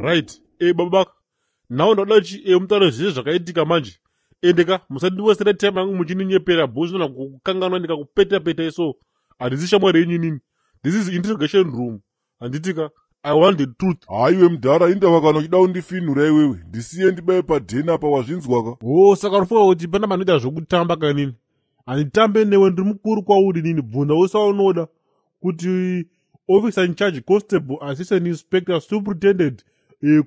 Right, baba, now ndoda kuti mutaure zvese zvakaitika manje. Endeka musandiwesere time yangu muchininyepera bhozvina kukanganwa ndikakupeta peta iso. Handisi shamwari yenyu inini. This is interrogation room, handitika? I want the truth. Haiwe mudhara, indava kana uchida kundifinhura iwewe, ndisiye ndibaye padheni apa, wazvinzwaka? O, saka unofunga kuti pana panoita zvokutamba kanini? Handitambe newe, ndiri mukuru kwauri nini. Bvunza usaunoda kuti officer in charge, constable, assistant inspector, superintendent,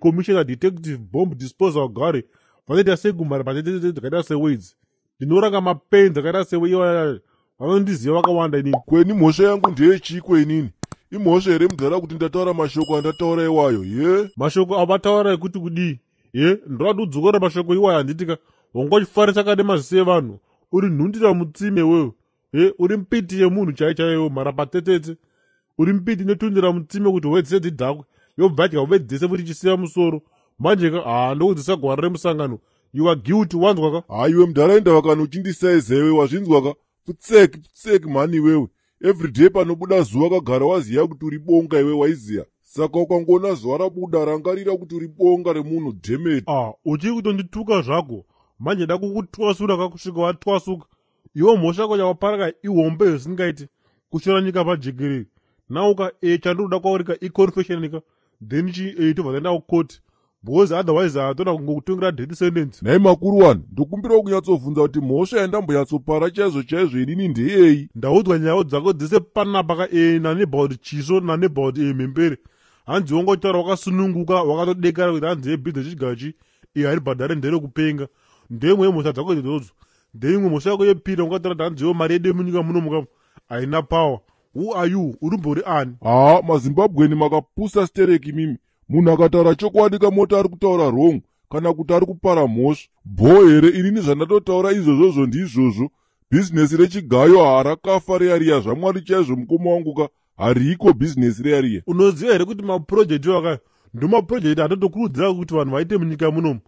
commissioner, detective, bomb disposal gare vanoita sei kumhara patete dzakaita sewedzi. Ndinoranga mapenzi akaita sewe iwa, vanondiziva vakawanda inini. Kweni mhosva yangu ndeyechiko inini? Imhosva here mudhara kuti ndataura mashoko andataura iwayo ye? Mashoko avataura ekuti kudii ye? Ndoda kudzokora mashoko iwayo, handitika? Wanga uchifarisa kane maziso evanhu, uri nhundira mutsime wewe ye, uri mpiti yemunhu chai chaiyo, mharapatetete. Uri mpiti inotundira mutsime kuti wedzese dzidhakwe, yobva dya wedzese futi ichisiya musoro. Manje ka, haa, ndokudzisa gwara remusangano. You are guilty, wanzwa ka? Haiwe mudhara, indava kana uchindisaiza iwe, wazvinzwa ka? Pfutseki, pfutseki mhani iwewe. Everyday panobuda zuva kagara waziya kuti uri bonga iwe, waiziya? Saka ukangoona zuva rabuda, rangarira kuti uri bonga remunhu, dhemeti. Ah, uchiri kutondituka zvako manje. Da kukutwasura ka kusvika watwasuka iwe. Mhosva yako yawaparaka ihombe zvisingaiti, kushora nyika pajekerere. Nauka chandinoda kwauri ka iconfession ka, then chi tobva taenda kukoti, because otherwise hatoda kungokutongera death sentence. Nhai makuru wani, ndokumbirawo kunyatsobvunza kuti mhosva yandambonyatsopara chaizvo chaizvo inini ndeyei? Ndaudzwa nyaya dzako dzese panapa ka, nanebaut chiso, nanebaut mhembere. Hanzi wangotaura wakasununguka, wakatodekara kuti hanzi yebhizinesi chigachi haribhadhare, nderekupenga. Ndeimwe yemhosva dzako idzodzo. Ndeimwe mhosva yako yepiri, ungataura kuti hanzi yo mari yedu yemunyika muno muka haina power. Who are you? Urimbori ani? Haa, maZimbabweni makapusa stereki mimi. Munhu akataura chokwadi kamota ari kutaura wrong kana kuti ari kupara mhosva bho here? Inini zvandatotaura izvozvozvo ndizvozvo. Bhizinesi rechigayo harakafa riya riya, zvamwari chaizvo mukoma wangu ka, hariko bhizinesi riya riya. Unoziva here kuti mapurojekti akaya ndo mapurojekti atotokurudzira kuti vanhu vaite munyika munomu?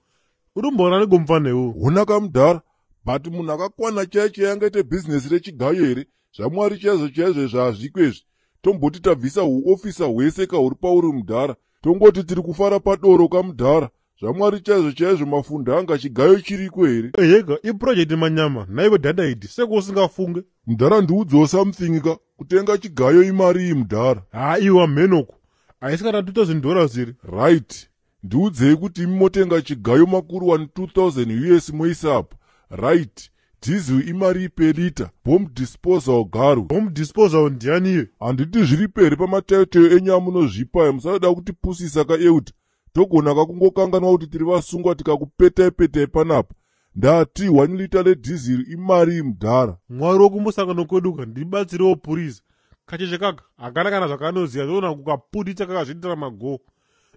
Urimbona negomufana iwowo? Hona kamudhara, but munhu akakwana chaiyo chaiyo angaite bhizinesi rechigayo here? Zvamwari chaizvo chaizvo izvi hazviko izvi. Tomboti tabvisa uofisa hwese kahuri pauri mudhara, tongoti tiri kufara padoro kamudhara, zvamwari chaizvo chaizvo, mafundo anga chigayo chiriko here? Ehega, ipurojekti manyama naiwe dhadaidi, seko usingafunge. Mudhara, ndiudzewo something ka, kutenga chigayo imari iyi mudhara? Ha, iwa mhenoko, haisi kana $2000 here? Right, ndiudzei kuti imi motenga chigayo makuru 1 2000 US moisa apa, right? Diesel imari per lita? Bomb disposal garwe? Bomb disposal ndianiye? Handiti zviripo here pamataitoyo enyu amunozvipa? Musada kutipusisa kaeuta, togona kakungokanganwa kuti tiri vasungwa tikakupetai petai panapa. Ndati 1 lita redhizeri imari mudhara? Mwari wokumusangano kwedu ka, ndibatsirewo purizi. Kacheche kaka hakana kana zvakanoziva, toona kukaputitsa kakazviitira mago.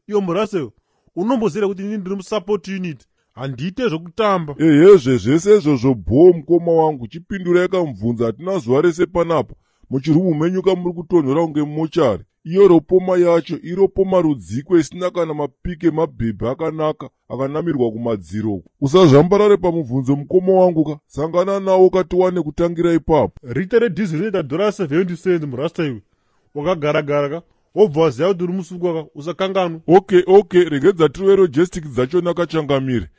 Iwo murasel, unomboziva kuti inini ndiri musupport unit, handiite zvokutamba. Ehezve, zvese izvozvo bhoo mukoma wangu, chipindurai kamubvunza, hatina zuva rese panapa. Muchirumu menyu kamuri kutonhora kunge mochari. Iyo ropoma yacho iropoma rudziko isina kana mapike mabhebhi akanaka akanamirwa kumadziro. Usazvambarare pamubvunzo mukoma wangu ka, sangana nawo katiwane kutangira ipapo. Rita redhizeri rinoita dhora 70 cents murasta. Iwe wakagaragara ka, wobva waziva kuti uri musungwa ka, usakanganwa. Okay, regedza tirove logistic dzachona kachangamire.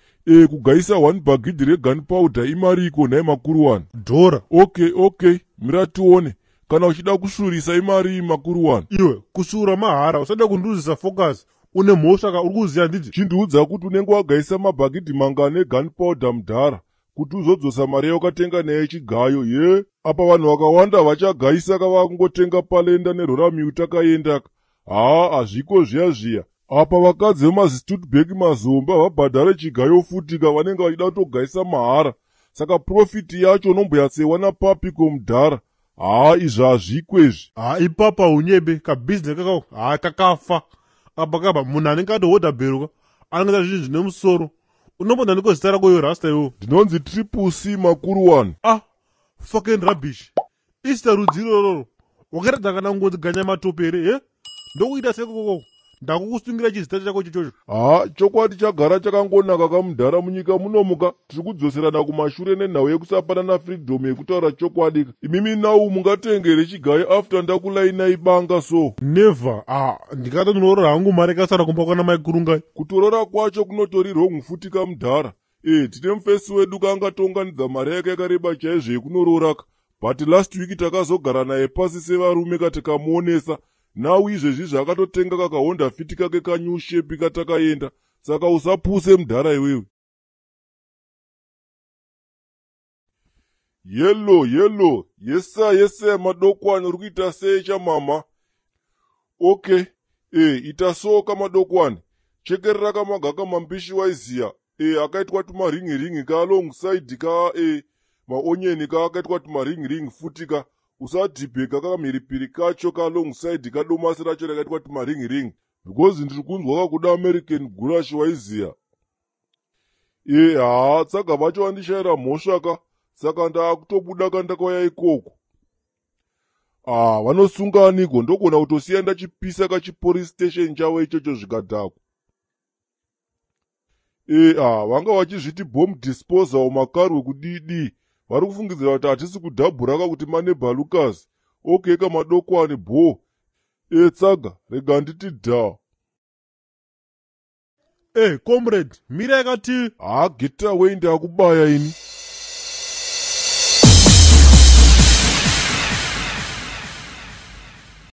Kugaisa 1 bhagidhi regunpowder imari iko nhai makuru wani? Dhora. Okay, mira tione. Kana uchida kusvurisa imari iyi makuru wani? Iwe, kusvuura mahara, usada kunduzisa focus. Une mhosva ka, uri kuziva nditi? Chindiudza kuti unenge wagaisa mabhagidhi mangani egunpowder mudhara kuti uzodzosa mari yaukatenga nayo chigayo ye? Apa vanhu vakawanda vachagaisa kava kungotenga palenda neroramiu takaendaka. Haa, hazviko zviya zviya. Apa vakadzi vemazistutbek mazombe havabhadhare chigayo futika, vanenge vachida kutogaisa mahara. Saka profit yacho unomboyatsewa napapiko mudhara? Haa, izvi hazviko izvi. Ha, ipapa unyebe kabhizinesi kakao, ha, kakafa apa kapa. Munhu anenge atohodha bheruka anenge ita zvinhu zvine musoro. Unombonda ndiko zita rako iwe rasta iwewo? Ndinonzi Triple C makuru 1. Ah, fucking rubbish, isita rudzi irororo. Wakaratidza kana ngodzi ganya matope here? He, ndokuita sekokoko. Ndakukusungira chizita chako ichocho. Ha, chokwadi chagara chakangonaka kamudhara. Munyika munomuka tiri kudzoserana kumashure nenhau yekusapanana freedom yekutaura chokwadi. Imimi nau mungatengere chigayo after ndakulainai banga so? Never. Ah, ndikatonorora hangu mari ikasara kumba kwana maikurungai. Kutorora kwacho kunotori wrong futi kamudhara. E, tine mufesi wedu kaangatounganidza mari yake yakareba chaizvo yekunororaka, but last week takazogara naye pasi sevarume katikamuonesa. Now izvezvi zvakatotenga kakaHonda Fit kake kanew shape katakaenda. Saka usapuse mudhara iwewe. Yellow, yellow, yesa yesa. Madokwani, uri kuita sei chamama? Okay, e, ita soka madokwani. Chekerera kamagaka mambishi waiziya. E, akaitwa tumaringiringi kaalongside ka, e, maonyeni ka akaitwa tumaringiringi futi ka. Usadhibheka kamhiripiri kacho kaalongside kadomasi racho rakaitwa tumaringiringi, because ndiri kunzwa kakuda American goulash waiziya. E, haa, tsaga vacho vandishayira mhosva ka, saka ndaakutobuda kandakauya ikoko. Ah, vanosunga aniko? Ndogona kutosiya ndachipisa kachipolice station chavo ichocho zvikadhakwa. E, ah, vanga vachizviti bomb disposal makarwe kudidi. Vari kufungidzira kuti hatisi kudhabhuraka kuti mane balukas. Okay kamadokwani, bo. E, tsaga, rega nditi dha. E, comrade, mira yakati. Ha, get away, ndakubaya ini.